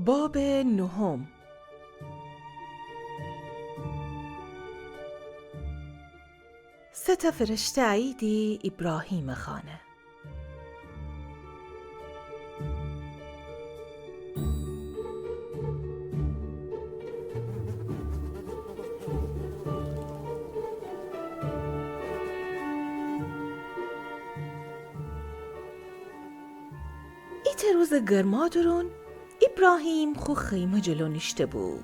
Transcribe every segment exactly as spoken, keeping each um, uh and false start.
باب نهم. سه تا فرشته اییدی ایبراهیمٚ خانه. ایتأ روزٚ گرما دورون، ایبراهیم خو خیمه جلو نیشته بو.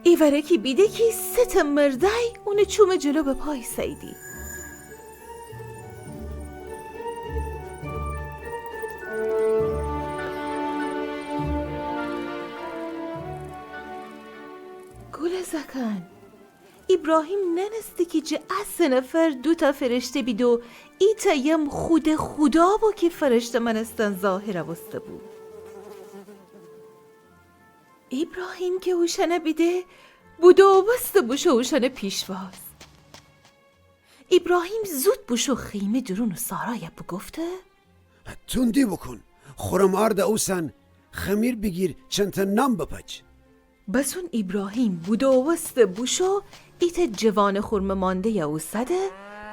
ایوره کی بیده کی سه تا مردأی اونٚ چومٚ جلو به پا ایسه‌ییدی. گولٚ زأکأن، ایبراهیم نأنستی کی جٚه ا سه نفر دوتأ فرشته بید و ایتأیم خودٚ خودا بو کی فرشته مأنستن ظاهر بوسته بو. ایبراهیم کی اوشأنَ بیده، بودو بوسته بوشو اوشأنٚ پیشواز. ایبراهیم زود بوشو خیمه دورون و سارایَ بوگفته: توندی بوکون، خورم آرد اوسأن، خمیر بیگیر، چندتأ نان بپج. بزون ایبراهیم بودو بوسته بوشو ایتأ جوانٚ خورمه مانده‌یَ اوسده،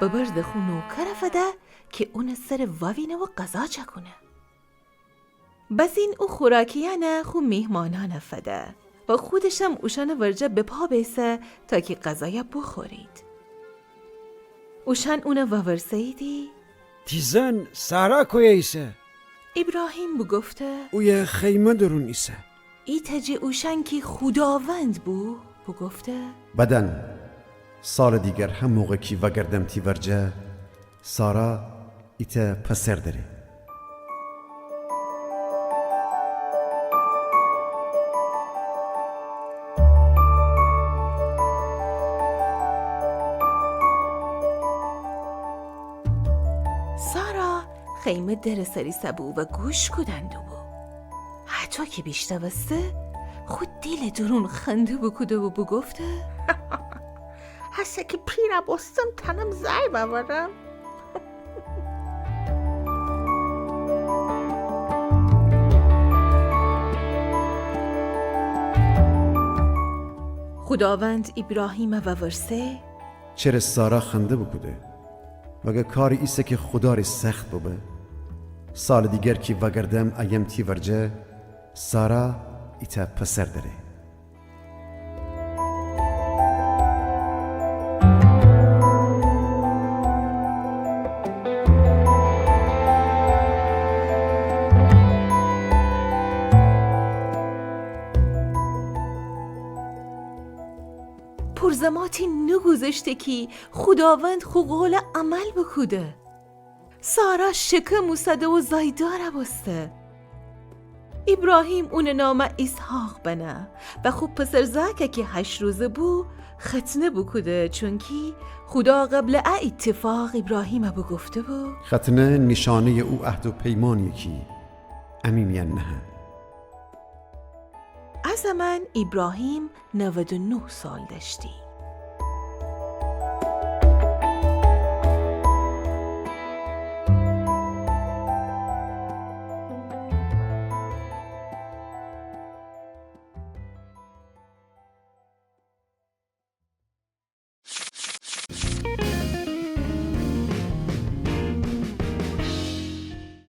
ببرده خو نوکرَ فده کی اونٚ سرَ ووینه و غذا چکونه. بزین او خوراکیأنَ خو میهمانأنَ فده و خودشم اوشأنٚ ورجه به پا بیسه تا کی غذایَ بوخورید. اوشأن اونَ وورسه‌ییدی: تی زن سارا کویه ایسه؟ ایبراهیم بوگفته: اویه خیمه دورون ایسه. ایتأ جٚه اوشأن کی خوداوند بو، بوگفته: بدن سالٚ دیگر هموقع کی وأگردم تی ورجه، سارا ایتأ پسر دأره. سارا خیمه درٚ سر ایسه‌بو و گوش کودن دوبو. هطو کی بیشنوسته، خو دیلٚ دورون خنده بوکوده و بوگفته: هسه کی پیرَ بوستم تأنم زأی بأورم. خوداوند ایبراهیمَ وورسه: چره سارا خنده بوکوده؟ مگر کاری ایسه کی خودا ره سخت ببه؟ سالٚ دیگر کی وأگردم ایم تی ورجه، سارا ایتأ پسر دأره. پور زماتی نوگوذشته کی خوداوند خو قولَ عمل بوکوده. سارا شکم اوسده و زأیدارَ بوسته. ایبراهیم اونٚ نامَ ایسحاق بنه و خو پسر زأکَ کی هشت روزه بو، ختنه بوکوده، چونکی خودا قبلٚ ا ایتفاق ایبراهیمَ بوگفته بو: ختنه نیشانه‌یٚ او عهد و پیمانیه کی امی میأن نهه. ا زمان ایبراهیم نود و نه سال دأشتی.